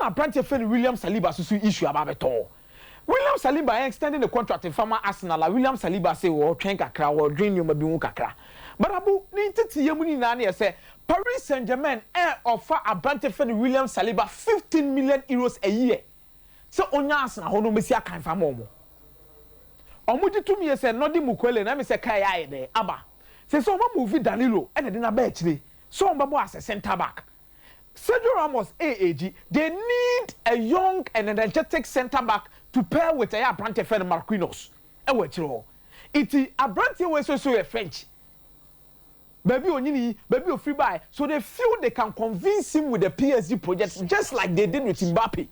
Ana aberanteɛ fɛ no William Saliba soso issue aba abɛtɔ. William Saliba yɛn extending the contract nfama Arsenal a, William Saliba sɛ wɔtwɛn kakra, wɔdwen nneɛma bi ho kakra. Barabu ne ntete yɛ mu nyinaa ne yɛ sɛ Paris Saint-Germain ɔfa aberanteɛ fɛ no William Saliba €15 million a year sɛ onya Arsenal hɔ no ɔmɛsi akan fa ma ɔmo. Ɔmo gye tum yɛ sɛ Nɔdi Mukwele na ɛmi sɛ kaa yɛ ayɛ dɛ aba sɛ ɔmo move Danilo ɛna de n'aba akyire sɛ ɔmo bɛbɔ as a centre back. Sergio Ramos aag, they need a young and energetic centre back to pair with ɛyɛ aberanteɛ fɛ no Marquinhos ɛwɔ akyire hɔ. Iti aberanteɛ wei so yɛ French, baabi onyini, baabi ofiri baa, so they feel they can convince him with the PSG project, just like they did with Mbappe,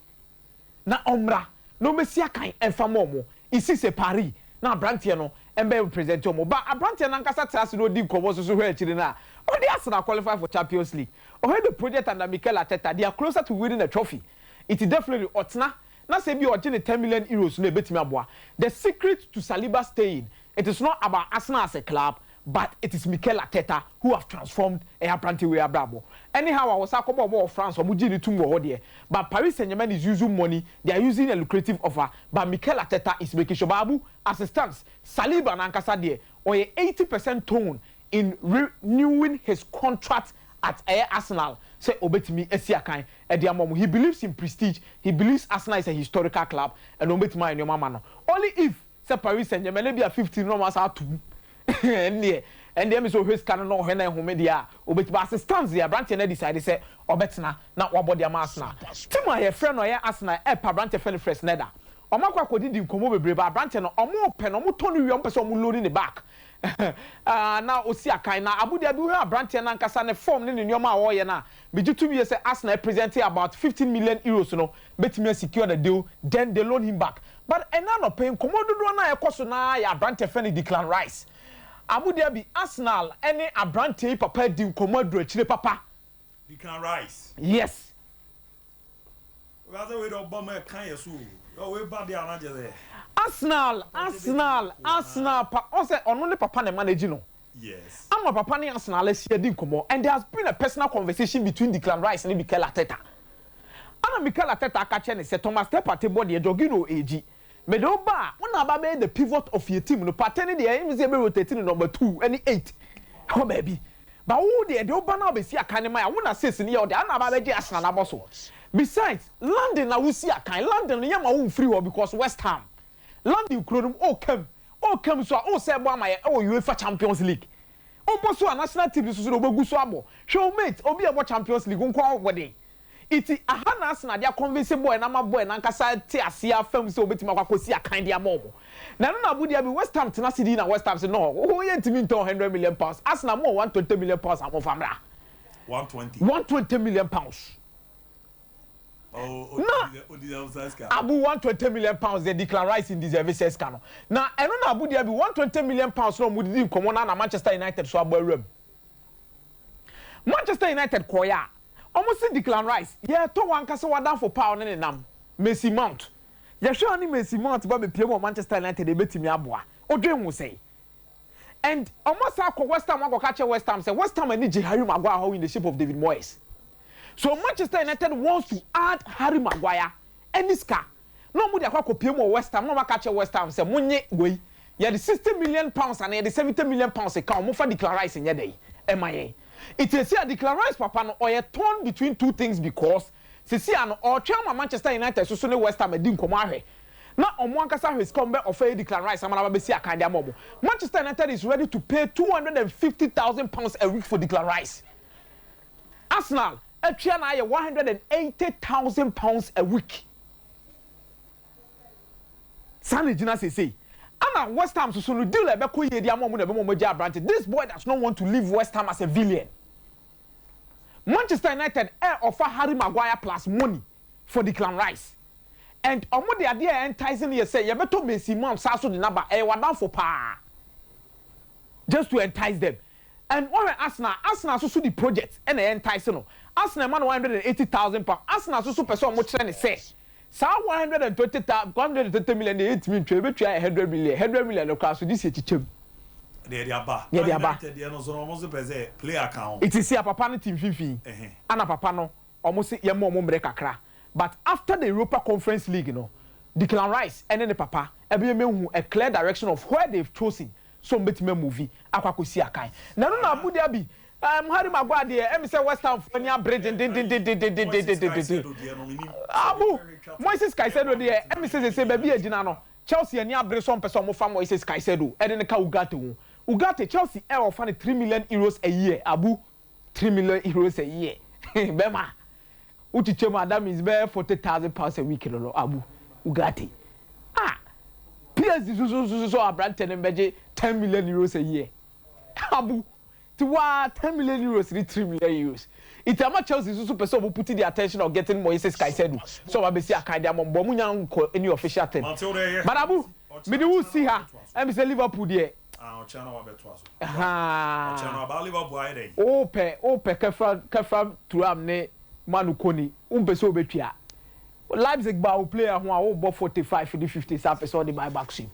na ɔmra na ɔmɛsi akan ɛnfa ma ɔmo isi sɛ Paris na aberanteɛ no ɛmbɛ represent ɔmo. Ba aberanteɛ nankasa te ase na odi nkɔmɔ soso hɔ akyire na ɔde Arsenal qualify for Champions League. Ɔhɛ the project under Mikel Arteta, they are closer to winning the trophy. It is definitely ɔtena na sɛ bi ɔgye ne €10 million na ebetumi aboa. The secret to Saliba staying, it is not about Arsenal as a club, but it is Mikel Arteta who have transformed ɛyɛ aberante wei abrabɔ. Anyhow, a wɔsa akɔbɔ ɔbɔ wɔ France, ɔmo gye ne tum wɔ hɔ deɛ, but Paris Saint-Germain is using money, they are using a lucrative offer, but Mikel Arteta is making sure. Baabu assistance Saliba nankasa deɛ, ɔyɛ 80% tone in renewing his contract at ɛyɛ Arsenal sɛ obetumi esi akan ɛde ama ɔmo. He believes in prestige, he believes Arsenal is a historical club and obetumi ayɛ nneɛma ama no, only if sɛ Paris Saint-Germain ebi a 15 na ɔmo asa atum ɛndeɛ mi sɛ ɔhwɛ sika no na ɔhwɛ na ɛhome deɛ a obetumi assistance deɛ, aberanteɛ no decide sɛ ɔbɛtena na wabɔ deɛ ama Arsenal. Team a yɛfrɛ no ɔyɛ Arsenal ɛpa aberanteɛ fɛ no Fresneda. Ɔmo akɔ akɔdidi nkɔmɔ bebree ba aberanteɛ no, ɔmo pɛ no, ɔmo tɔ no wie, ɔmo pɛ sɛ ɔmo loan ne back na osi akan na abu dhabi. Wohwɛ aberanteɛ no ankasa ne form ne ne nneɛma a ɔreyɛ no a, megye to wie sɛ Arsenal present about €15 million no bɛtumi secure the deal, then they loan him back. But ɛna nɔpɛ nkɔmɔ dodoɔ no a ɛkɔ so naa yɛ aberanteɛ fɛ no Declan Rice. Abu Dhabi, Arsenal ɛne aberanteɛ yi papa di nkɔmɔ aduru akyire papa. Declan Rice. Yes. Wei de ɔba mu ɛka yɛ so o, wei ba de anagye sɛ. Arsenal pa ɔsɛ ɔno ne papa ne manage no. Ama papa ne Arsenal ahyia di nkɔmɔ and there has been a personal conversation between Declan Rice ne Mikel Arteta. Ana Mikel Arteta aka kyerɛ ne sɛ Thomas Partey bɔ deɛ, Jorginho egi mede wo ba a, wɔn na aba bɛyɛ the pivot of your team no. Partey ne deɛ, ɛyɛ sɛ ebe rotate ne number two ɛne eight ɛhɔ baabi ba. Wo deɛ de wo ba na abɛsi akan ne ma ya wo na six ne yɛ ɔde ana aba abɛgye Arsenal abɔ so. Besides, London na wosi akan, London no yɛ ma wo nfiri hɔ because West Ham, London kuro no mu ɔkam ɔkam so a ɔsɛ ɛbɔ ama yɛ ɛwɔ UEFA Champions League, ɔbɔ so a national team soso na ɔbɛgu so abɔ. Hwɛ o mate, obi a ɛbɔ Champions League nkɔ wɔde iti aha na Arsenal de aconvince boy na ama boy nankasa te aseɛ afam sɛ obetumi akɔ akɔsi akan de ama ɔmo. Na ɛno na abudia bi West Ham tena se di na West Ham sɛ no, ɔwɔ yɛ ntumi ntɔn £100 million. Arsenal mo £120 million amɔfa mra. 120. £120 million. Na abu £120 million de Declan Rice in deserve sɛ sika no. Na ɛno na abu deɛ bi £120 million na ɔmo didi nkɔmɔ na Manchester United so abɔ awuram. Manchester United kɔɔyɛ a, ɔmo si Declan Rice yɛtɔ wɔn ankasa wadanfo paa, ɔne ne nam Mason Mount. Yɛhwɛ ɔne Mason Mount ba bepie mu wɔ Manchester United, ebetumi aboa odwe ho sɛn. And ɔmo sa akɔ West Ham akɔka kyerɛ West Ham sɛ West Ham ani gye Harry Maguire hɔ in the shape of David Moyes. So Manchester United wants to add Harry Maguire ɛne sika na ɔmo de akɔ akɔpie mu wɔ West Ham na ɔmo aka kyerɛ West Ham sɛ mo nye wei, yɛde £60 million ana yɛde £70 million ka ɔmo fa Declan Rice nyɛ dɛ ɛma yɛn. It is here Declan Rice papa no ɔyɛ torn between two things because sisi ano ɔtwɛn ama Manchester United soso ne West Ham adi nkɔmɔ ahwɛ na ɔmo ankasa ahwɛ sika ɔmo bɛ ɔfɛ yɛ Declan Rice ama na bɛsi akan de ama ɔmo. Manchester United is ready to pay £250,000 a week for Declan Rice. Arsenal atwia na ayɛ £180,000 a week. Saa na gyina sese ana West Ham soso no deal a ɛbɛkɔ yie di ama ɔmo na ɛbɛma ɔmo gye aberante. This boy does not want to leave West Ham as a villain. Manchester United ɛ offer Harry Maguire plus money for Declan Rice and ɔmo de adeɛ a enticing yɛ sɛ yɛbɛtɔ Mason Mount saa so de naba ɛyɛ wadanfo paa, just to entice them. And wɔhwɛ Arsenal, Arsenal soso di project ɛna ɛyɛ entice no. Arsenal ma no £180,000. Arsenal soso pɛ sɛ ɔmo kyerɛ ne sɛ saa 120 120 million de yɛntumi ntwa, ebetua yɛ 100 million. 100 million no koraa so de si ekyikyɛm. Deɛ de aba. Yɛde aba. United deɛ no so no, ɔmo nso pɛ sɛ player ka ho. Eti si a papa no ti mfimfini. Ana papa no ɔmo si yɛ mo ɔmo mmerɛ kakra. But after the Europa Conference League no, Declan Rice ɛne ne papa ɛbɛyɛ mehu a clear direction of where they've chosen so ɔmo bɛtumi amove akɔ akɔsi akan. Na ɛno na Abu Dhabi Harry Maguire deɛ, ɛmi sɛ West Ham fo ani abere dendendendendendendendenden. Abu, Moises Caicedo deɛ, ɛmi sɛ sɛ baabi a gyina no, Chelsea ani abere sɛ ɔmpɛ sɛ ɔmo fa Moises Caicedo ɛde ne ka Ugarte ho. Ugarte, Chelsea ɛwɔ fa no €3 million a year. Abu, €3 million a year, bɛma wokyekyɛ mu a, that means bɛyɛ £40,000 a week no. Abu, Ugarte, ah, PSG sosososo so aberante no mbɛgye €10 million a year. Abu, ti waa €10 million ni €3 million iti ama Chelsea soso pɛ sɛ ɔmo put the attention of getting Moises Caicedo so ɔba bɛsi akan de ama ɔmo, ɔmo nya nkɔ any official thing. But Abu, mede wo si ha, ɛmi sɛ Liverpool deɛ, wopɛ Khéphren Thuram ne Manu Kone, wompɛ sɛ wobɛtua Leipzig ba wo player ho a wobɔ 45 ne 50 saa pɛ sɛ ɔde buy back swim.